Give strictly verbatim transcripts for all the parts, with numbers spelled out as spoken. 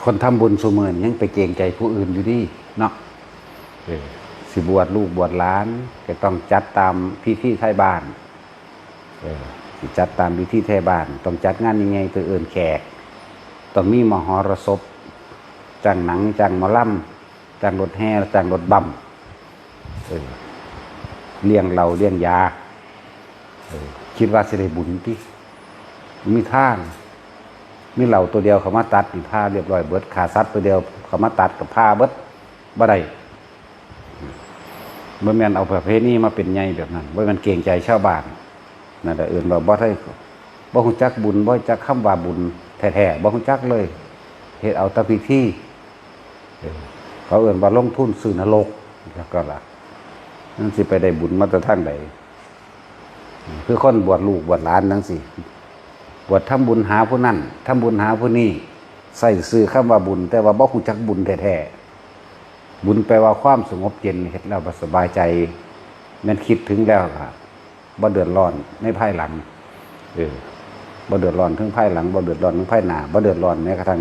คนทำบุญซุมื้อนี้ยังไปเกรงใจผู้อื่นอยู่เด้เนาะ เออ สิบวชลูกบวชหลาน ก็ต้องจัดตามพิธีไทบ้าน เออ สิจัดตามพิธีไทบ้าน ต้องจัดงานใหญ่ๆ เพื่อเอิ้นแขก ต้องมีมหรสพ จ้างหนัง จ้างหมอลำ จ้างรถแห่ จ้างรถบัม เออ เลี้ยงเหล้าเลี้ยงยา เออ คิดว่าสิได้บุญติ มีทาง มีเหล้าตัวเดียวเขามาตัดนี่พาเรียบร้อยเบิด ฆ่าสัตว์ตัวเดียวเขามาตัดก็พาเบิด บ่ได้ บ่แม่นเอาประเพณีมาเป็นใหญ่แบบนั้น บ่แม่นเกรงใจชาวบ้าน นั่นแหละเอิ้นว่าบ่ได้ บ่ฮู้จักบุญ บ่ฮู้จักคำว่าบุญแท้ๆ บ่ฮู้จักเลย เฮ็ดเอาแต่พิธี เออ เขาเอิ้นว่าลงทุนซื้อนรก แล้วก็ล่ะ มันสิไปได้บุญมาแต่ทางใด คือคนบวชลูกบวชหลานจั่งซี้ บวชทำบุญหาผู้นั้น ทำบุญหาผู้นี้ ใช้ชื่อคำว่าบุญ แต่ว่าบ่ฮู้จักบุญแท้ๆ บุญแปลว่าความสงบเย็น เฮ็ดแล้วบ่สบายใจ แม่นคิดถึงแล้วก็บ่เดือดร้อนในภายหลัง เออ บ่เดือดร้อนเทิงภายหลัง บ่เดือดร้อนเทิงภายหน้า บ่เดือดร้อนแม้กระทั่ง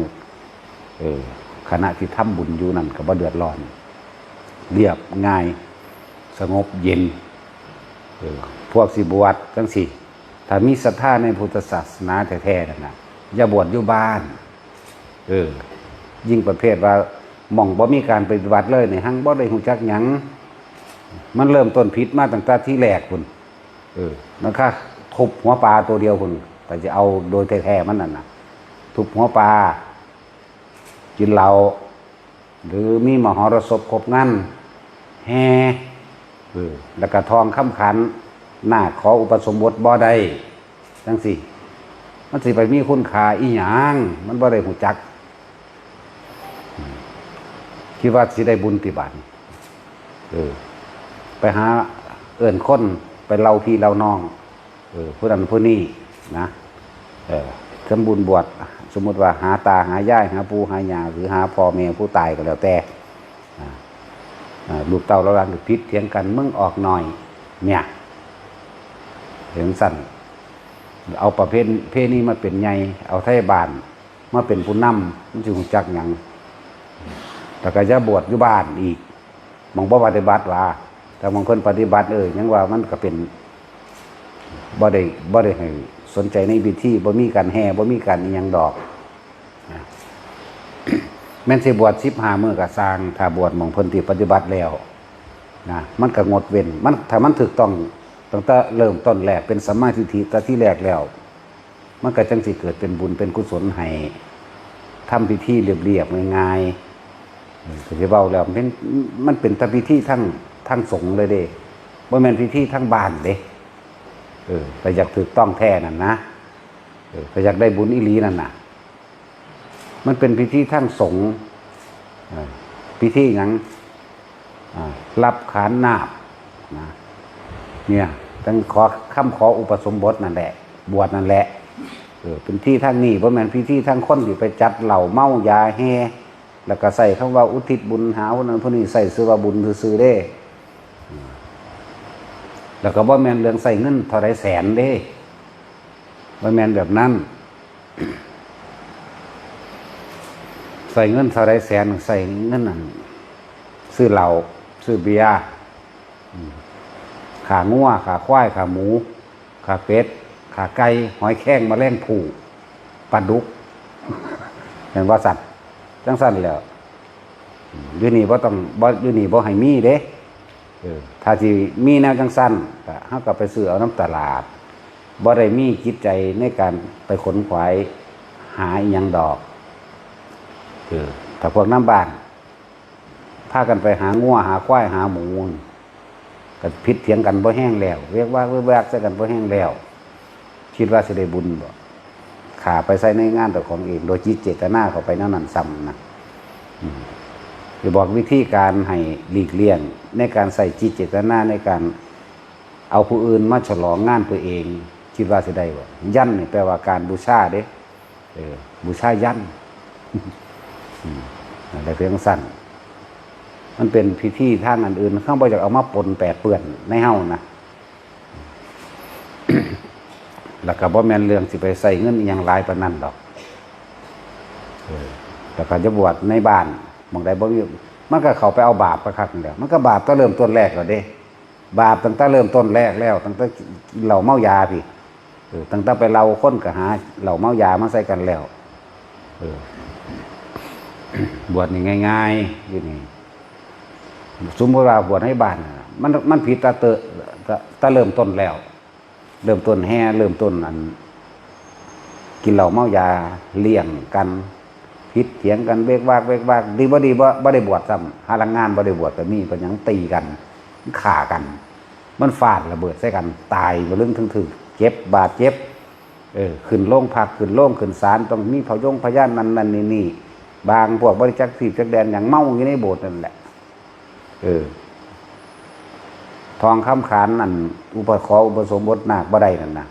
เออ ขณะที่ทำบุญอยู่นั่นก็บ่เดือดร้อน เรียบง่าย สงบเย็น เออ พวกสิบวชจั่งซี้ ถ้ามีศรัทธาในพุทธศาสนาแท้ๆ นั่นน่ะ อย่าบวชอยู่บ้าน เออ ยิ่งประเภทว่าหม่องบ่มีการปฏิบัติเลยนี่ หังบ่ได้ฮู้จักหยัง มันเริ่มต้นผิดมาตั้งแต่ทีแรกพุ้น เออ นะคะ ทุบหัวปลาตัวเดียวพุ้น ก็จะเอาโดยแท้ๆ มันนั่นน่ะ ทุบหัวปลา กินเหล้า หรือมีมหรสพครบงาน แห่ เออ แล้วก็ทองคำขัน นาคขออุปสมบทบ่ได้ จั่งซี้ มันสิไปมีคุณค่าอีหยัง มันบ่ได้ฮู้จัก คิดว่าสิได้บุญติบาดนี้ เออ ไปหาเอิ้นคน ไปเล่าพี่เล่าน้อง เออ ผู้นั้นผู้นี้นะ เออ ทำบุญบวช สมมุติว่าหาตาหายาย หาปู่หาย่า หรือหาพ่อแม่ผู้ตายก็แล้วแต่ อ่า อ่า ลูกเต้าเหล่าหลานก็ผิดเถียงกัน มึงออกหน่อย เนี่ย เห็นสั่น เอาประเพณีมาเป็นใหญ่ เอาไทบ้านมาเป็นผู้นำ มันสิฮู้จักหยัง แล้วก็อย่าบวชอยู่บ้านอีก หม่องบ่ปฏิบัติว่า แต่บางคนปฏิบัติ เออ ยังว่ามันก็เป็น บ่ได้ บ่ได้ให้สนใจในพิธี บ่มีการแห่ บ่มีการอิหยังดอก นะ แม่นสิบวชสิบห้ามื้อก็ซ่าง ถ้าบวชหม่องเพิ่นที่ปฏิบัติแล้วนะ มันก็งดเว้น มัน ถ้ามันถูกต้องตั้งแต่เริ่มต้นแรก เป็นสัมมาทิฏฐิตั้งแต่ทีแรกแล้ว มันก็จั่งสิเกิดเป็นบุญเป็นกุศลให้ ทำพิธีเรียบๆ ง่ายๆ เออ ก็สิเว้าแล้ว มันเป็น มันเป็นแต่พิธีทาง ทางสงฆ์เลยเด้ บ่แม่นพิธีทางบ้านเด้ เออ ถ้าอยากถูกต้องแท้นั่นนะ เออ ถ้าอยากได้บุญอีหลีนั่นน่ะ มันเป็นพิธีทางสงฆ์ เออ พิธีหยัง อ่า รับขานนาบนะ เนี่ย ต้องขอ คำขออุปสมบทนั่นแหละ บวชนั่นแหละ เออ เป็นพิธีทางนี้ บ่แม่นพิธีทางคนที่ไปจัดเหล้าเมายาแห่ แล้วก็ใช้คำว่าอุทิศบุญหาผู้นั้นผู้นี้ ใช้ชื่อว่าบุญซื่อๆ เด้ อืม แล้วก็บ่แม่นเรื่องใช้เงินเท่าใดแสนเด้ บ่แม่นแบบนั้น ใช้เงินเท่าใดแสน ใช้เงินนั่น ซื้อเหล้า ซื้อเบียร์ อืม ฆ่างัว ฆ่าควาย ฆ่าหมู ฆ่าเป็ด ฆ่าไก่ หอยแครง แมลงภู่ ปลาดุก แม่นบ่ซั่น จั่งซั่นแหล้ว อืม อยู่นี่บ่ต้อง บ่ อยู่นี่บ่ให้มีเด้ เออ ถ้าสิมีแนวจั่งซั่น ก็ เฮาก็ไปซื้อเอานำตลาด บ่ได้มีจิตใจในการไปขนขวายหาอิหยังดอก เออ ถ้าพวกนำบ้าน พากันไปหางัว หาควาย หาหมู ก็ผิดเถียงกันบ่แฮงแล้ว เวียกวากเวียกวากใส่กันบ่แฮงแล้ว คิดว่าสิได้บุญบ่ ฆ่าไปใส่ในงานเจ้าของเอง โดยจิตเจตนาเข้าไปแนวนั้นซ้ำนะ อืม สิบอกวิธีการให้หลีกเลี่ยงในการใส่จิตเจตนาในการเอาผู้อื่นมาฉลองงานตัวเอง คิดว่าสิได้บ่ ยันนี่แปลว่าการบูชาเด้ เออ บูชายัน อืม อะไรเพียงสั้น มันเป็นพิธีทางอันอื่น เฮาบ่อยากเอามาปนแปดเปื้อนในเฮานะ แล้วก็บ่แม่นเรื่องสิไปใช้เงินอิหยังหลายปานนั้นดอก เออ แต่เขาจะบวชในบ้าน หม่องใดบ่มี มันก็เข้าไปเอาบาปคักๆนั่นแหละ มันก็บาปตั้งเริ่มต้นแรกแล้วเด้ บาปตั้งแต่เริ่มต้นแรกแล้ว ตั้งแต่กินเหล้าเมายาพี้ เออ ตั้งแต่ไปเหล้าคนก็หาเหล้าเมายามาใส่กันแล้ว เออ บวชนี่ง่ายๆ อยู่นี่ สมมติว่าบวชให้บ้านน่ะ มัน มันผิดตั้งแต่ ตั้งแต่เริ่มต้นแล้ว เริ่มต้นแห่ เริ่มต้นอัน กินเหล้าเมายา เลี้ยงกัน ผิดเถียงกัน เวกวาก เวกวาก ดีบ่ดีบ่ บ่ได้บวชซ้ำ หาลังงานบ่ได้บวชก็มี เป็นหยังตีกัน ฆ่ากัน มันฟาดระเบิดใส่กัน ตายบ่ลึงถึงถือ เจ็บบาดเจ็บ เออ ขึ้นโรงพัก ขึ้นโรง ขึ้นศาล ต้องมีพยงพยานนั่นนั่นนี่นี่ บางพวกบ่ได้จักทีบจักแดนหยัง เมาอยู่ในโบสถ์นั่นแหละ เออ ทองคำขันอัน อุป ขออุปสมบทนาคบ่ได้นั่นนะ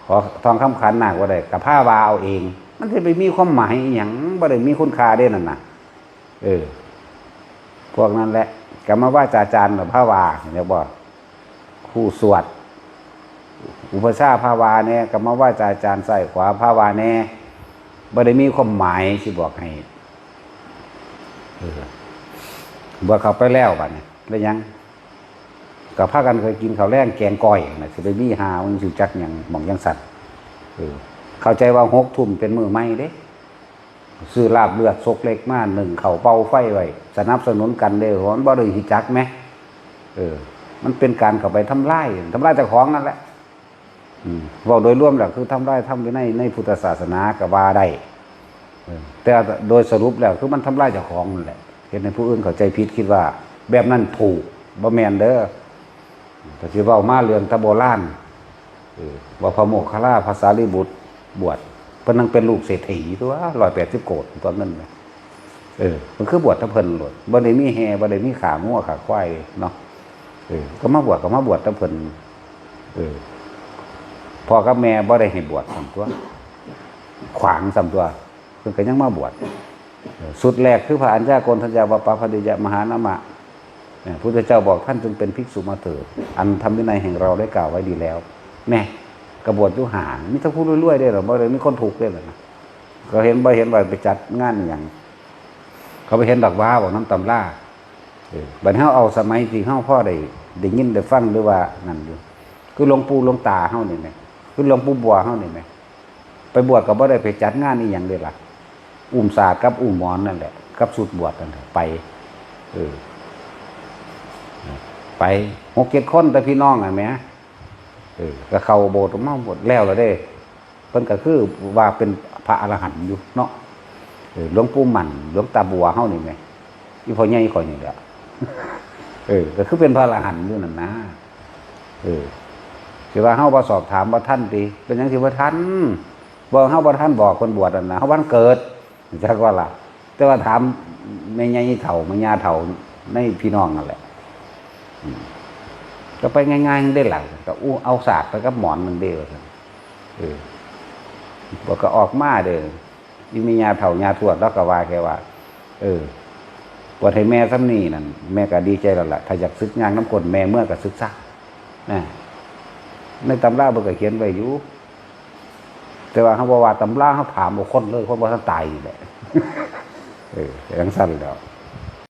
ขอทองคำขันนาคบ่ได้ ก็พาว่าเอาเอง มันสิไปมีความหมายอิหยัง บ่ได้มีคุณค่าเด้นั่นนะ เออ พวกนั้นแหละ กรรมวาจาจารย์น่ะพาว่า เห็นบ่ ผู้สวด อุปัชฌาย์พาว่าแน่ กรรมวาจาจารย์ซ้ายขวาพาว่าแน่ บ่ได้มีความหมาย สิบอกให้ เออ บวชเข้าไปแล้วบัดนี้ แล้วหยัง ก็พากันเคยกินข้าวแลงแกงก้อยน่ะ สิไปมีหามันสิจักหยัง หม่องจังซั่น เออ เข้าใจว่าหกทุ่มเป็นมื้อใหม่เด้ ซื้อลาบเลือดซกเล็กมา นึ่งข้าวเป่าไฟไว้ สนับสนุนกันเด้ มันบ่ได้สิจักแหม เออ มันเป็นการเข้าไปทำลาย ทำลายเจ้าของนั่นแหละ อืม เว้าโดยรวมแล้วคือทำลายธรรมวินัยในพุทธศาสนาก็ว่าได้ เออ แต่โดยสรุปแล้วคือมันทำลายเจ้าของนั่นแหละ เฮ็ดให้ผู้อื่นเข้าใจผิด คิดว่าแบบนั้นถูก บ่แม่นเด้อ ก็สิเว้ามาเรื่องแต่โบราณ เออ ว่าพระโมคคัลลา พระสารีบุตรบวช เพิ่นนั่งเป็นลูกเศรษฐีตัว ร้อยแปดสิบโกดตัวเงินน่ะ เออ มันคือบวชแต่เพิ่นโลด บ่ได้มีแห่ บ่ได้มีขางัวขาควายเนาะ เออ ก็มาบวช ก็มาบวชแต่เพิ่น เออ พ่อกับแม่บ่ได้ให้บวชซ้ำตัว ขวางซ้ำตัว เพิ่นก็ยังมาบวช เออ สุดแรกคือพระอัญญาโกณฑัญญาวัปปะพะเดยะมหานามะ เออ พุทธเจ้าบอกท่านจงเป็นภิกษุมาเถิด อันธรรมวินัยแห่งเราได้กล่าวไว้ดีแล้ว แน่ กบฏอยู่ห่าง มีแต่ผู้รวยๆเด้อ บ่ได้มีคนทุกข์เด้อนะ ก็เห็น บ่เห็นว่าไปจัดงานอหย่าง เขาไปเห็นดอกว่าบอกน้ำตำรา เออ บัดเฮาเอาสมัยที่เฮาพอได้ ได้ยินได้ฟังหรือว่านั่นอยู่ คือหลวงปู่หลวงตาเฮานี่แหม คือหลวงปู่บัวเฮานี่แหม ไปบวชก็บ่ได้ไปจัดงานอีหยังเด้ล่ะ อุ้มสากกับอุ้มหมอนนั่นแหละ กับชุดบวชนั่นแหละ ไป เออ ไป หกเจ็ดคนแต่พี่น้องอะแหม เออ ก็เข้าโบสถ์มาหมดแล้วล่ะเด้ เพิ่นก็คือว่าเป็นพระอรหันต์อยู่เนาะ เออ หลวงปู่หมั่น หลวงตาบัวเฮานี่แหม อีพ่อใหญ่ข้อยนี่แหละ เออ ก็คือเป็นพระอรหันต์อยู่นั่นนะ เออ สิว่าเฮาบ่สอบถามบ่ทันติ เป็นหยังสิบ่ทัน บ่ เฮาบ่ทันบอกเพิ่นบวชนั่นนะ เฮาวันเกิด จักว่าล่ะ แต่ว่าถามแม่ใหญ่เฒ่า แม่ย่าเฒ่า ในพี่น้องนั่นแหละ อืม ก็ไปง่ายๆได้หลาย ก็อู้ เอาสากไปกับหมอนมันเด้อ ว่าซั่น เออ บ่ก็ออกมาเด้อ อีแม่ย่าเฒ่าย่าทวด แล้วก็ว่าแค่ว่า เออ บวชให้แม่ส่ำนี้นั่น แม่ก็ดีใจแล้วล่ะ ถ้าอยากสึกย่างนำก้นแม่เมือก็สึกซะ นะ ในตำราเพิ่นก็เขียนไว้อยู่ แต่ว่าเฮาบ่ว่าตำรา เฮาถามเอาคนเลย คนบ่ทันตายนี่แหละ เออ จังซั่นแหล้ว